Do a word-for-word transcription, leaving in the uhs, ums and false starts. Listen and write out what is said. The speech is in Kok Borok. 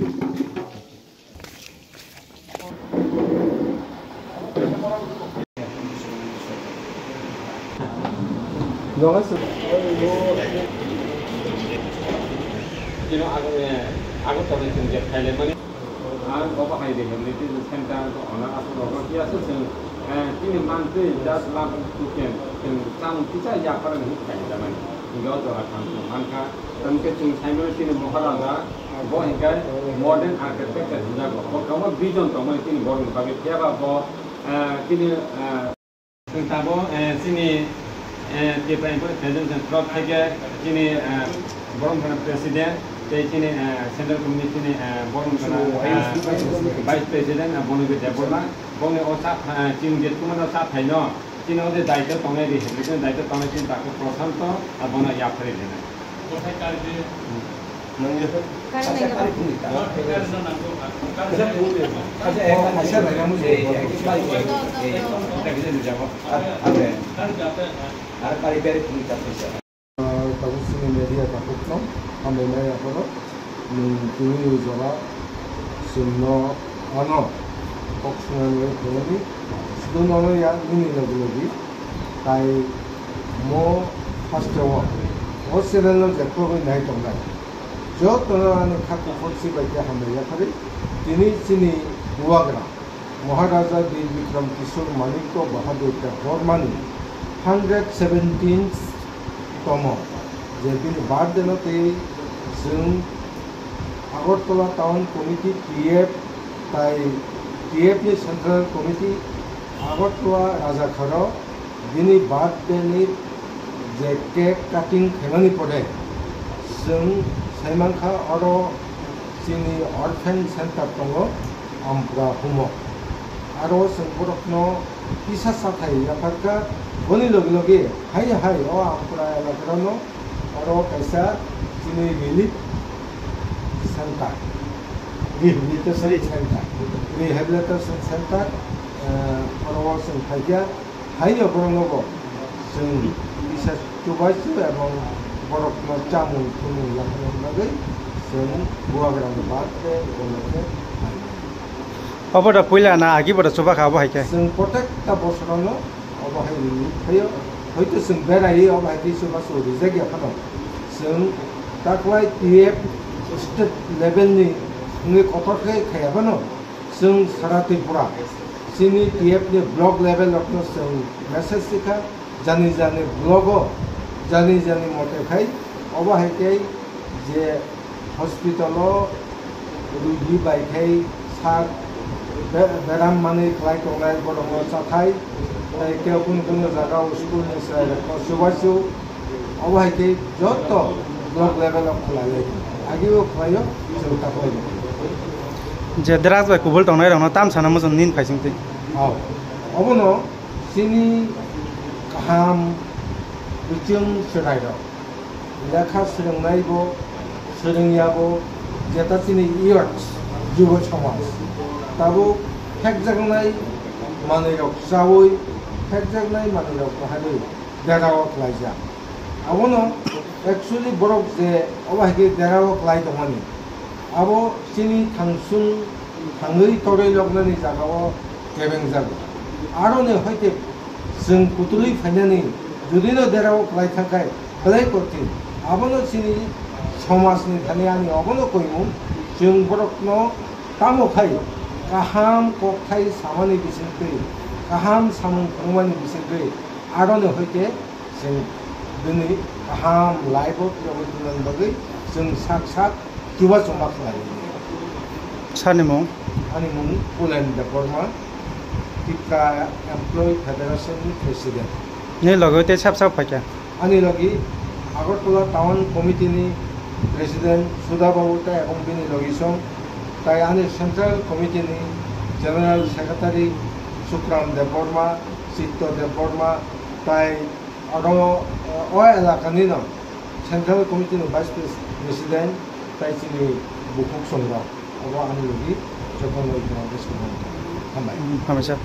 Chino Agartala ni chwng je phailaimani. Ang obo hai rehabilitation center ko ona aswk rok phiya se chwng, eh, chini mantwi just lab tuken chwng chamung kisa yaphar ni khaijamani. Hingke o jora thang chwng mankha. Tamkhe chwng saimano chini Maharaja bo hingke modern architecture hinjago. Bo kwbangma vision tongmani chini borokni bagwi. Phiya ba bo, eh, chini, eh, Chwng tabuk, eh, chini, eh, Tipra Employees Federation ni torop thai khe chini, eh, borom gana president tei chini, eh, central committee ni, eh, borom gana, eh, vice president, eh, Bonogir Debbarma. Bongni o cha, eh, chini je tumano cha phaino, chini o je daityo tongnai ri, chini daityo tongnai chini Doctor Prashanto, eh, bono yapharwi rinai. Tabuk chini media takhukno hambai maya phano, nwng tini jora chwngno ano kok swngnani phunukni swngno ya nini logi logi tai mo hasteo o channel no jephru bai nai tongnai jotono ani kha kuphur si bai khe hambai yaphari tini chini bubagra. Maharaja Bir Bikram Kishore Manikya Bahadur Debbarmani hundred seventeenth tomo je bini birthday no tei chwng Agartala Town Committee T F tai T F ni Central Committee Agartala Rajakharo bini birthday ni je cake cutting khaimani pore chwng saimankha oro chini orphan center tongo. Ampura humo. Aro chwng borokno kisa chathai yapharkha, boni logi logi hai hai o Ampura elakarokno oro kaisa chini relief center, rehabilitation center, rehabilitation center, eh, oro o chwng phaikha. Haino borokno bo chwng kisa chubachu ebong borokno chamung thumung yapharna bagwi chwng bubagrani birthday bono khe phainai. Obo da puila na agi bo da chuba kha obo hai khe? Chwng protekta bosorono obo hai rwwi phaio. Hoito chwng berai obo hai khe chubachu rijak ya phano. Chwng taklai T F state level ni wngwi kotor khe khaiya phano. Chwng sara Tripura, chini T F ni block level rokno chwng message rikha, jani jani block o, jani jani mote khai, obo hai khe je hospital o rugi bai khai sak be-, beram manwi kwlai tongnai borokno chathai, tei kebo kunu kunu jaga o school ni chwrai rokno chubachu, obo hai khe joto block level o khwlai lai, agi o khwlai o, chwng ta khwlai o. Je drugs bai kubul tongnai rokno tam sana muchung nini phaising twi. Hao. Obono chini kaham bichwng chwrai rok, lekha swrwngnai bo, swrwngya bo, jeta chini youth, jubo somaj, tabuk phekjaknai manwi rok chawi, phekjaknai manwi rok kwhaiwi derao khlaijak. Abono actually borok je obo hai khe derao khlai tongmani, abo chini thangsung thangwi torwi loknani jagao kebengjago. Aroni hoite chwng kutulwi phainani judino derao khlai thangkhai belai kothin. Abono chini somajni thani ani obono koimung, chwng borokno tamo khai kaham kokthai samani bisingtwi, kaham samung phunukmani bisingtwi aroni hoite chwng bini kaham life-o phirogwi tongna bagwi chwng sak sak chubachu ma khlai. Sani mung? Ani mung Pulen Debbarma, Tipra Employee Federation ni President. Ni logi tei sab sab phaikha? Ani logi Agartala Town Committee ni President Sudha Babu tei ebong bini logi song, tai ani Central Committee ni General Secretary Sukram Debbarma, Chitto Debbarma, tai oro, o elaka ni no Central Committee ni Vice Pres-, President tai chini bukhuk songrok. Obo ani logi jotono iko hambai. Hambai sir.